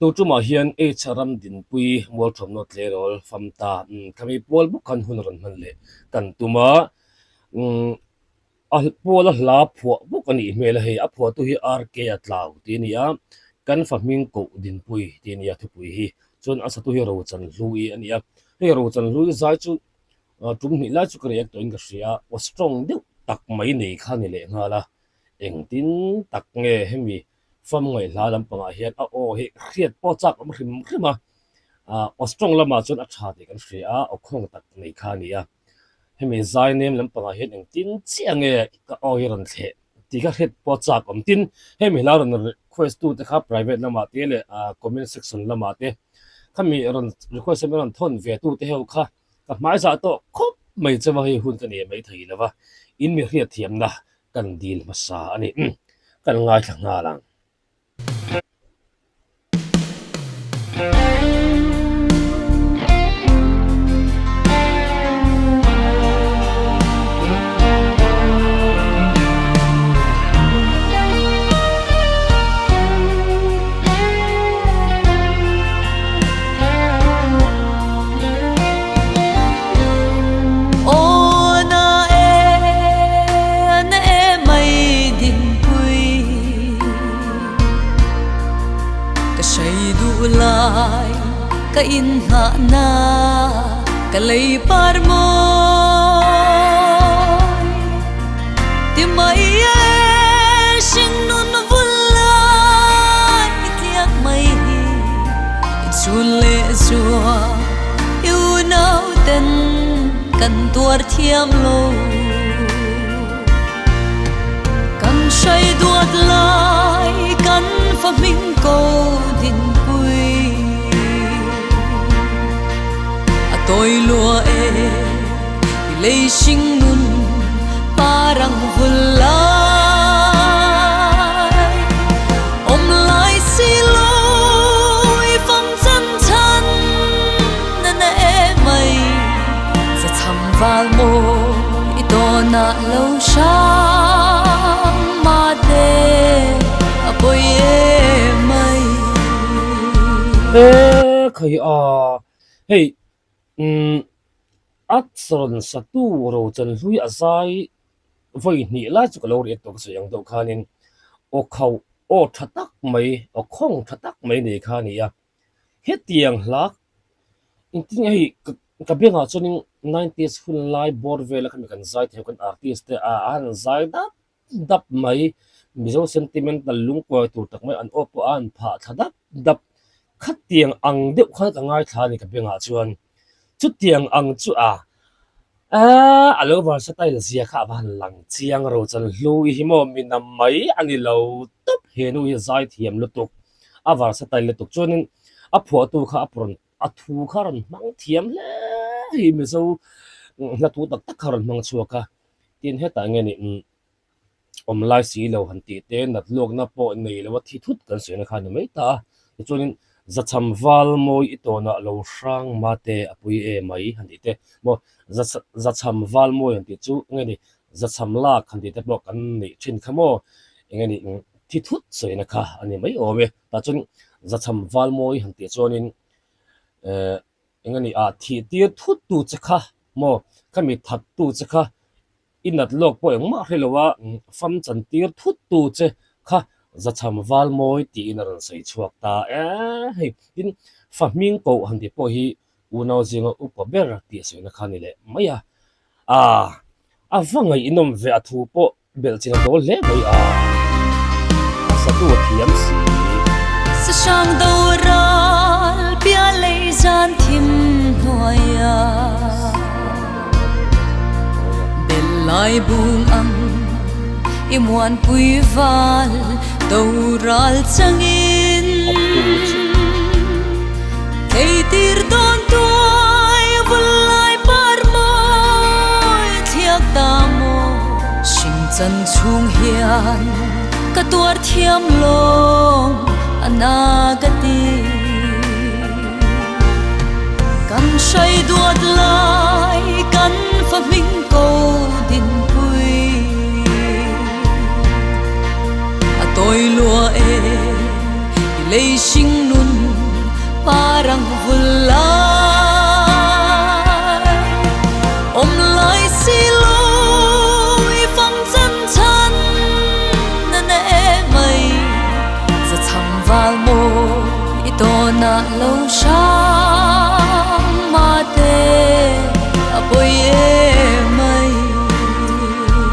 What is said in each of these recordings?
Tu tumah hian H Ramdinpui Mualthuamnaw tleirawl fam ta khami pual bawk khan hun rawn hman leh kan tum a. A puala hla phuah bawk a nih hmel a hei, a phuahtu hi RK a tlau tih a ni a, kan fa hming koh Dinpui tih a ni a thupui hi, chuan a satu hi Rochanhlui a ni a, hei Rochanhlui zai chu tum hnih lai chu ka react tawhin ka hria a, aw strong deuh tak mai nei kha a ni leh nghal a, engtin tak nge hemi fam ngaihhla lampangah hian a aw hi hriat pawh chak awm hrim hrim a, aw strong lamah chuan a tha tih kan hria a, aw khawng tak nei kha a ni a. Hemi zai nem lampangah hian engtin chiah nge ka aw hi rawn thleh tih kha hriat pawh chak awm. Tin, hemi hla rawn request tu te kha private lamah te leh comment section lamah te khami rawn request a rawn thawn ve tu te ho kha ka hmai zah tawh khawp mai che va hei hun ka nei mai thei lo va, in mi hriatthiamna kan dil hmasa a ni. Kan ngaithla nghal ang. Aw na e, na e mai Dinpui. Ka hrei duh lai ka inhnahna ka lei par mawi ti mai e hringnun vul lai tliak mai hi i chhun leh zua i unau ten kan tuar thiam lo. Kan hrai duat lai kan fa hming ko Dinpui A tawi lua e i lei hring nun parang vul lai Awm lai si lo i fam chan chan na na e mai Za cham val mawi i tawnah lo hrang mah te a pawi em mai. He khai a, hei umm a rawn satu Rochanhlui a zai vawi hnih lai chu ka lo riat tawh ka sawi ang deuh khanin aw khauh aw tha tak mai aw khawng tha tak mai nei kha a ni a. Hetiang hla engtin nge hei ka bengah chuanin nineties hun lai bawr vela khami kan zai thei kan artist te a han zai dap dap mai Mizo sentimental lungkuai tur tak mai an aw pawh a han phah thla dap dap khatiang ang deuh khan ka ngaithla a ni ka bengah chuan chutiang ang chu a Aaa a lo versatile zia kha a va han lang chiang ro chuan Hlui hi maw mi nam mai a ni lo tawp he nu hi zai thiam lutuk a versatile lutuk chuanin a phuahtu kha a rawn a thu kha a rawn hmang thiam hle hi Mizo hla thu tak tak kha a rawn hmang chhuak a tin hetah nge ni umm awm lai si lo han tih te nat luakna pawh nei lo a thi thut kan sawina kha a ni mai ta a tichuanin zachham val mawi i tawnah lo hrang mate a pui e mai han tih te maw zachham val mawi han tih chu enge ni zachham lak han tih te pawh kan neih thin kha maw enge ni thi thut sawina kha a ni mai awm e tah chuan zachham val mawi han tih chuanin eh enge ni ah thih tir thut tu che kha maw khami that tu che kha I nat lawk pawh engmah hre lo a, fam chan tir thut tu che kha zachham val mawi tiin a rawn sawi chhuak ta e hei. Tin, fa hming koh han ti pawh hi unau zinga upa ber tih a sawina kha a ni leh mai a. Aaa, a va ngaihnawm ve a thu pawh belh chin a dawl hle mai a, a satu a thiam si. Sahrang do ral pial lei zan thim hnuaia. Bel lai bung ang i muanpui val do ral changin Theitir dawn tuai vul lai par mawi thliak ta maw Hring chan chhung hian ka tuar thiam lawng a na ka ti. Kan hrai duat lai kan fa hming ko Dinpui A tawi lua e i lei hring nun. tawnah lo hrang mate a pawi em mai.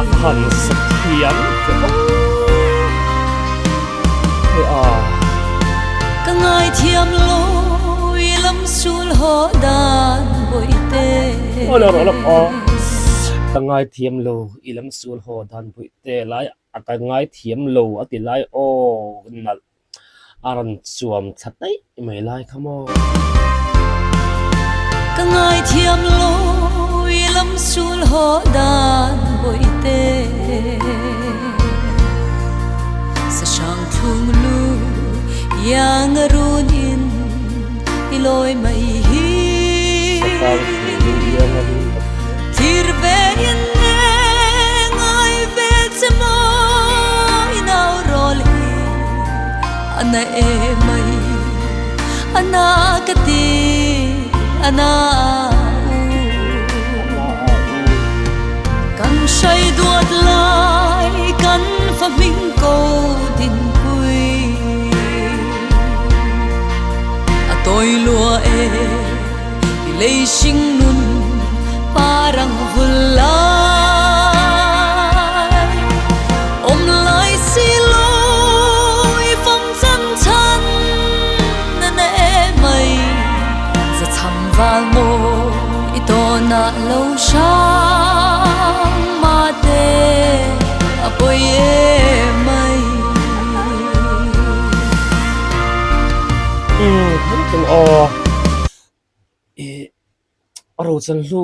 A han sa thiam fe aw hei a. Ka ngaithiam lo i lam sul haw dan bawihte. Aw lo rawh lawk aw. Ka ngaithiam lo i lam sul haw dan bawihte lai a ka ngaithiam lo a ti lai aw nalh. A rawn chuam thla daih mai lai kha maw. Ka ngaithiam lo i lam sul haw dan bawihte. Sa hrang thlung lu iang a run in i lawi mai hi. Sa hrang thlung lu iang a run ka ti. Thlir ve in nge ngai ve che maw i nau rawl hi a na em mai a na ka ti a na u. Kan hrai duat lai kan fa hming ko dinpui a tawi lua e. I lei hring nun parang vul lai awm lai si lo i fam chan chhan na na e mai za cham val maw i tawnah lo hrang mate a pawi em mai. Umm heng aw. Ih a rochan hlu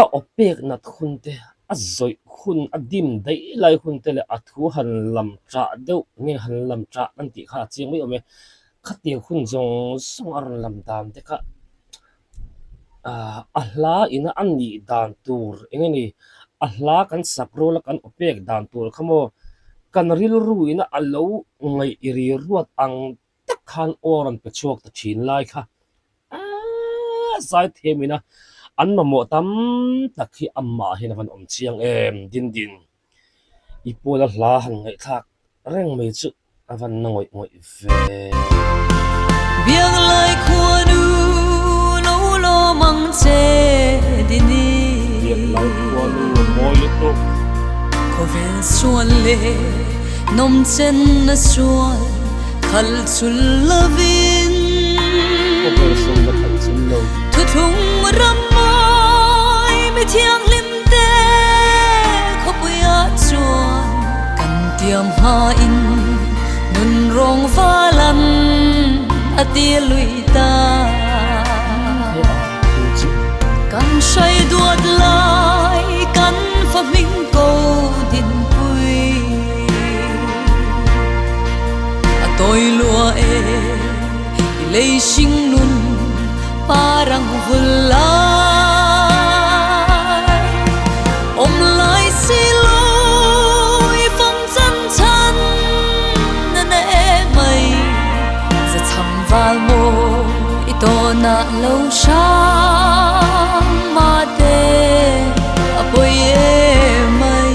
a aw pek nat hun te, a zawih hun, a dim daih lai hun te leh a thu han lam chah deuh nge han lam chah an tih kha a chiang mai awm e. Khatiang hun zawng zawng a rawn lam dan te kha ah a hla ina a nih dan tur eng nge ni a hla kan sak rual a kan aw pek dan tur kha maw kan rilru ina a lo ngaih ri ruat ang tak khan aw rawn pe chhuak ta thin lai kha aaa zaithiam ina an mamawh tam tak hi amah hian a van awm chiang em din din i pawla hla han ngaihthlak reng mai chu a van na ngawih ngawih ve. Biaklai khuanu lo lawm ang che dini. Biaklai khuanu mawi lutuk. Khawvel sual leh nawmchen a sual khal chul lovin. Khawvel sual la khal chul lo. Thuthlung ram mawi mi thianghlim te khawpuiah chuan kan tiam hmain nun rawng valan a ti lui ta. Kan hrai duat lai kan fa hming ko dinpui a tawi lua e i lei hring nun parang vul lai awm lai si lo i fam chan chhan na na e mai za cham val maw i tawnah lo hrang mate a pawi em mai.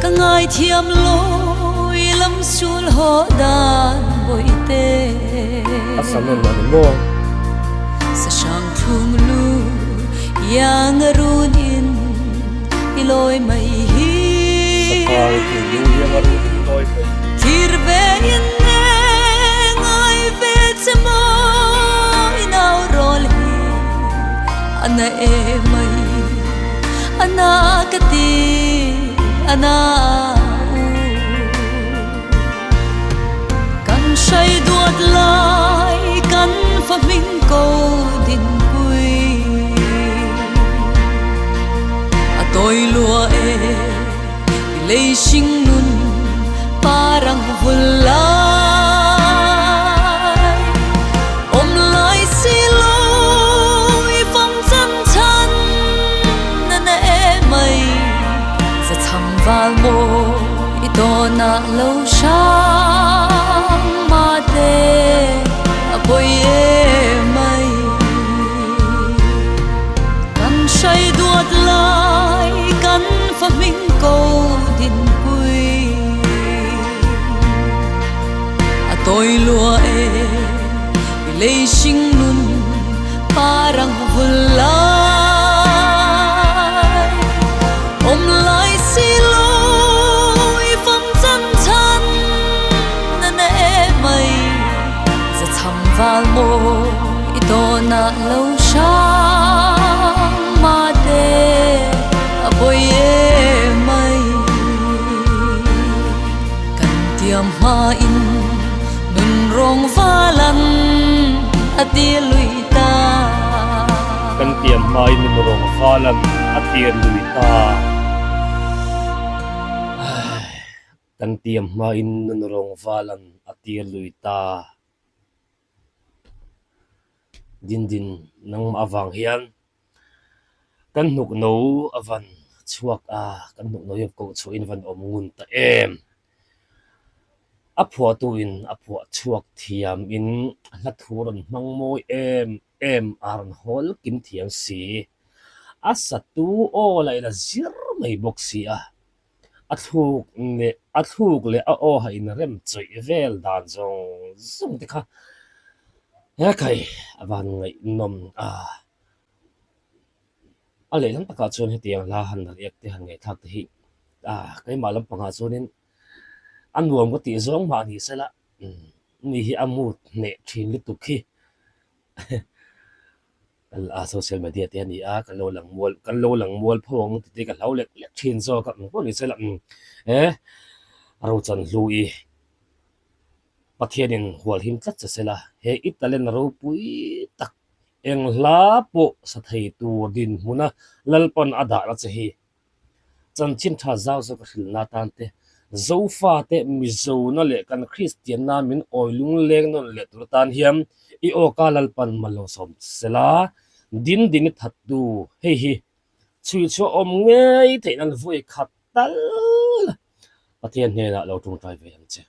Ka ngaithiam lo i lam sul haw dan bawihte. A sa nawn a ni maw? Sa hrang thlung lu iang a run in i lawi mai hi. Sa hrang thlung lu iang a run in i lawi mai hi. Thlir ve in nge ngai ve che maw i nau rawl hi a na em mai a na ka ti a na u. Kan hrai duat lai kan fa hming ko dinpui a tawi lua e i lei hring nun parang vul lai awm lai si lo i fam chan chhan val mawi i tawnah lo hrang mah te a pawi em mai. Kan hrai duat lai kan fa hming ko dinpui a tawi lua e i lei hring nun parang vul lai awm lai si lo i fam chan chhan na na e mai za cham val maw i tawnah lo hrang mah te a pawi em mai. Kan tiam hmain nun rawng valan a ti lui ta. Kan tiam hmain nun rawng valan a tir lui ta. Kan tiam hmain nun rawng valan a tir lui ta. Dindin nangmah avang hian kan hnuk no a van chhuak a, kan hnuk no hi koh chhuahin a van awm ngun ta em. A phuahtuin a phuah chhuak thiamin a hla thu rawn hmang mawi em em a rawn hawl kim thiam si. A satu aw lah in a zir mai bawk si a. A thluk leh a thluk leh a aw ha inrem chawih vel dan zawng zawng te kha he khai a van ngaihnawm a. A lehlam takah chuan hetiang hla han riak te han ngaihthlak te hi ah keimah lampangah chuanin a nuam ka tih zawng mah ni sela mi hi a mood hneh thin lutuk hi. A social media te a ni a, kan lo lang mual kan lo lang mual pho ang tih te ka hlau lek lek thin zawk a, engpawh ni se la e Rochan Hlui Pathianin hual him tlat che sela, he i talent ropui tak eng hla pawh sa thei tur dinhmuna Lalpan a dahna che hi Chanchin tha zau zawk a hrilhna atan te, Zofate Mizona leh kan Kristianna min awi lungleng nawn leh tur atan hian i awka Lalpan mal lo sawm sela, din din i thattu hei hi chhui chhuah awm ngei theih nan vawi khat tal Pathian hnenah lo tawngtai ve ang che.